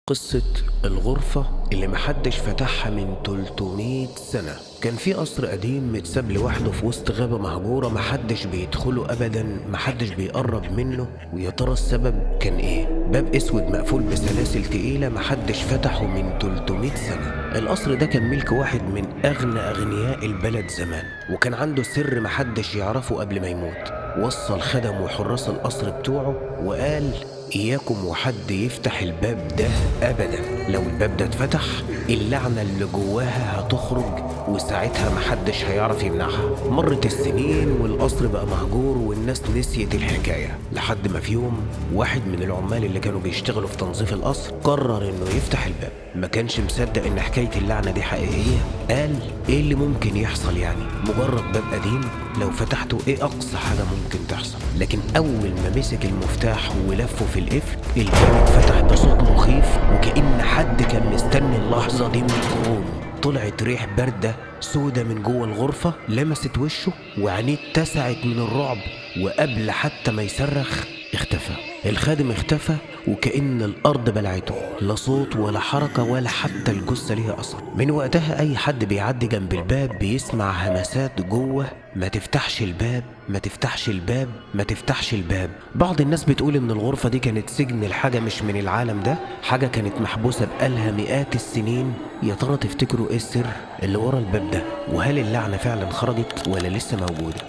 قصة الغرفة اللي محدش فتحها من 300 سنة. كان في قصر قديم متساب لوحده في وسط غابة مهجورة، محدش بيدخله أبدا، محدش بيقرب منه. ويا ترى السبب كان إيه؟ باب أسود مقفول بسلاسل تقيلة محدش فتحه من 300 سنة. القصر ده كان ملك واحد من أغنى أغنياء البلد زمان، وكان عنده سر محدش يعرفه قبل ما يموت. وصل خدم وحراس القصر بتوعه وقال: إياكم وحد يفتح الباب ده أبدا، لو الباب ده اتفتح اللعنة اللي جواها هتخرج، وساعتها محدش هيعرف يمنعها. مرت السنين والقصر بقى مهجور والناس نسيت الحكاية، لحد ما في يوم واحد من العمال اللي كانوا بيشتغلوا في تنظيف القصر قرر إنه يفتح الباب. ما كانش مصدق إن حكاية اللعنة دي حقيقية. قال: إيه اللي ممكن يحصل يعني؟ مجرد باب قديم، لو فتحته إيه أقصى حاجة ممكن تحصل؟ لكن أول ما مسك المفتاح ولفه في القفل، الباب اتفتح بصوت مخيف، وكأن حد كان مستني اللحظة دي من قرون. طلعت ريح باردة سودة من جوه الغرفة، لمست وشه وعينيه اتسعت من الرعب، وقبل حتى ما يصرخ اختفى. الخادم اختفى وكأن الأرض بلعته، لا صوت ولا حركة ولا حتى الجثة ليها أثر. من وقتها أي حد بيعدي جنب الباب بيسمع همسات جوه: ما تفتحش الباب، ما تفتحش الباب، ما تفتحش الباب. بعض الناس بتقول إن الغرفة دي كانت سجن لحاجة مش من العالم ده، حاجة كانت محبوسة بقالها مئات السنين. يا ترى تفتكروا إيه السر اللي ورا الباب ده؟ وهل اللعنة فعلا خرجت ولا لسه موجودة؟